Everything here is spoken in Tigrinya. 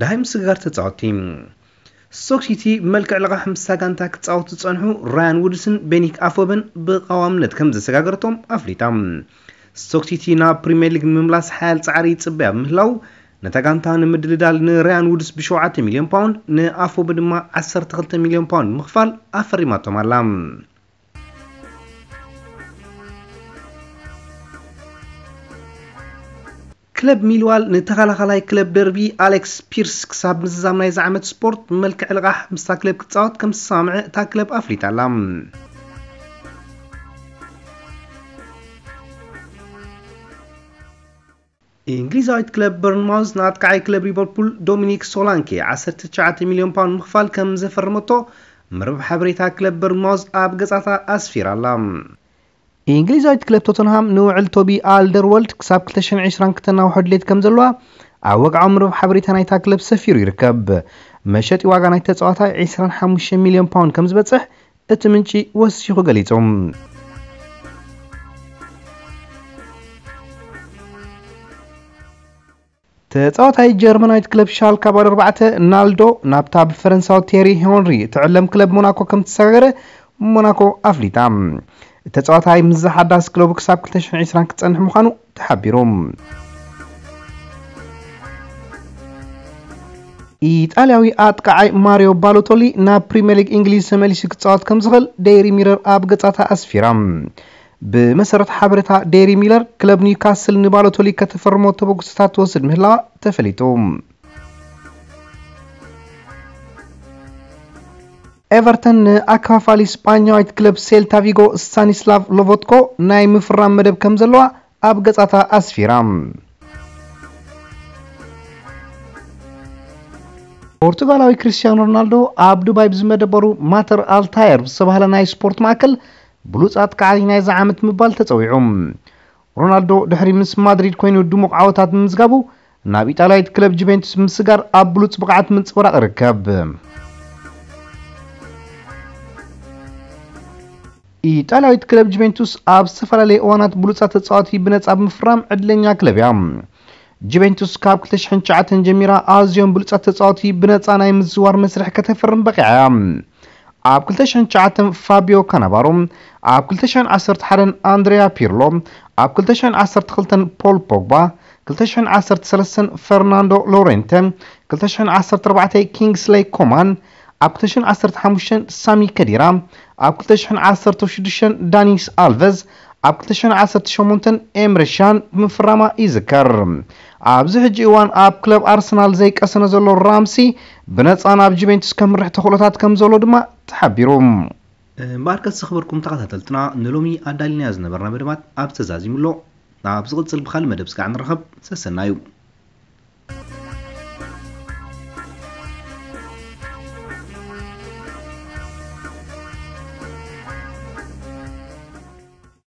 ደሃይ ምስግጋር ተጻወትቲ። ስቶክ ሲቲ ብመልክዕ ልቓሕ ምስ ሳጋንታ ክጻወቱ ዝጸንሑ ራያን ውድስን ቤኒክ ኣፎብን ብቐዋምነት ከም ዘሰጋገረቶም ኣፍሊጣ። ስቶክ ሲቲ ናብ ፕሪምየር ሊግ ንምምላስ ሓያል ጻዕሪ ይጽበያ ብምህላው፣ ነታ ጋንታ ንምድልዳል ንራያን ውድስ ብ7 ሚልዮን ፓውንድ፣ ንኣፎብ ድማ 12 ሚልዮን ፓውንድ ብምኽፋል ኣፈሪማቶም ኣላ። ክለብ ሚልዋል ንተኸላኻላይ ክለብ ደርቢ ኣሌክስ ፒርስ ክሳብ ምዝዛም ናይዚ ዓመት ስፖርት ብመልክዕ ልቓሕ ምስታ ክለብ ክጻወት ከም ዝተሰማምዐ እታ ክለብ ኣፍሊጣ ኣላ። እንግሊዛዊት ክለብ በርንማውዝ ንኣጥቃዓይ ክለብ ሊቨርፑል ዶሚኒክ ሶላንኬ 19 ሚልዮን ፓውንድ ምኽፋል ከም ዘፈረመቶ መርበብ ሓበሬታ ክለብ በርንማውዝ ኣብ ገጻታ ኣስፊራ ኣላ። እንግሊዛዊት ክለብ ቶተንሃም ንውዕል ቶቢ ኣልደርወልድ ክሳብ 2020 ክተናውሖ ድሌት ከም ዘለዋ ኣብ ወግዓዊ መርበብ ሓበሬታ ናይታ ክለብ ሰፊሩ ይርከብ። መሸጢ ዋጋ ናይቲ ተጻዋታይ 25 ሚልዮን ፓውንድ ከም ዝበጽሕ እቲ ምንጪ ወሲኹ ገሊጹ። ተጻዋታይ ጀርመናዊት ክለብ ሻልካ ባዶ ኣርባዕተ ናልዶ ናብታ ብፈረንሳዊ ቴሪ ሄንሪ ትዕለም ክለብ ሞናኮ ከም ተሰጋገረ ሞናኮ ኣፍሊጣ። ተጻዋታይ ምስ ዝሓዳስ ክለቡ ክሳብ 2020 ክጸንሕ ምዃኑ ተሓቢሩ። ኢጣልያዊ ኣጥቃዓይ ማሪዮ ባሎቶሊ ናብ ፕሪምየር ሊግ እንግሊዝ ተመሊሱ ክጻወት ከም ዝኽእል ዴይሪ ሚረር ኣብ ገጻታ ኣስፊራ። ብመሰረት ሓበሬታ ዴይሪ ሚለር፣ ክለብ ኒውካስል ንባሎቶሊ ከተፈርሞ ተበግሶታት ትወስድ ምህላዋ ተፈሊጡ። ኤቨርተን ንኣካፋፋሊ ስጳኛዊት ክለብ ሴልታ ቪጎ ስታኒስላቭ ሎቮትኮ ናይ ምፍራም መደብ ከም ዘለዋ ኣብ ገጻታ ኣስፊራ። ፖርቱጋላዊ ክርስቲያኖ ሮናልዶ ኣብ ዱባይ ብዝመደበሩ ማተር ኣልታየር ዝተባህለ ናይ ስፖርት ማእከል ብሉጽ ኣጥቃዓይ ናይዚ ዓመት ምባል ተጸዊዑ። ሮናልዶ ድሕሪ ምስ ማድሪድ ኮይኑ ድሙቕ ዓወታት ብምዝጋቡ፣ ናብ ኢጣልያዊት ክለብ ጁቬንቱስ ብምስጋር ኣብ ብሉጽ ብቕዓት ምንጽብራቕ ይርከብ። ኢጣልያዊት ክለብ ጁቬንቱስ ኣብ ዝተፈላለየ እዋናት ብሉጻት ተጻዋቲ ብነጻ ብምፍራም ዕድለኛ ክለብ እያ። ጁቬንቱስ ካብ 2009 ጀሚራ ኣዝዮም ብሉጻት ተጻዋቲ ብነጻ ናይ ምዝዋር መስርሕ ከተፍርም በቂዓ እያ። ኣብ 2009 ፋቢዮ ካናቫሮ፣ ኣብ 2011 ኣንድሪያ ፒርሎ፣ ኣብ 2012 ፖል ፖግባ፣ 2013 ፈርናንዶ ሎሬንተ፣ 2014 ኪንግስሌይ ኮማን፣ ኣብ 2015 ሳሚ ከዲራ፣ ኣብ 2016 ዳኒስ ኣልቨዝ፣ ኣብ 2018 ኤምሬ ሻን ብምፍራማ ይዝከር። ኣብዚ ሕጂ እዋን ኣብ ክለብ ኣርሰናል ዘይቀሰነ ዘሎ ራምሲ ብነጻ ናብ ጁቬንቱስ ከምርሕ ተኽእሎታት ከም ዘሎ ድማ ተሓቢሩ። እምበኣርከስ ዝኽበርኩም ተኸታተልትና፣ ንሎሚ ኣዳሊናዮ ዝነበርና መደባት ኣብ ተዛዚሙ ኣሎ። ናብ ዝቕጽል ብኻልእ መደብ ስጋዕ ንረኸብ። ሰሰናዩ።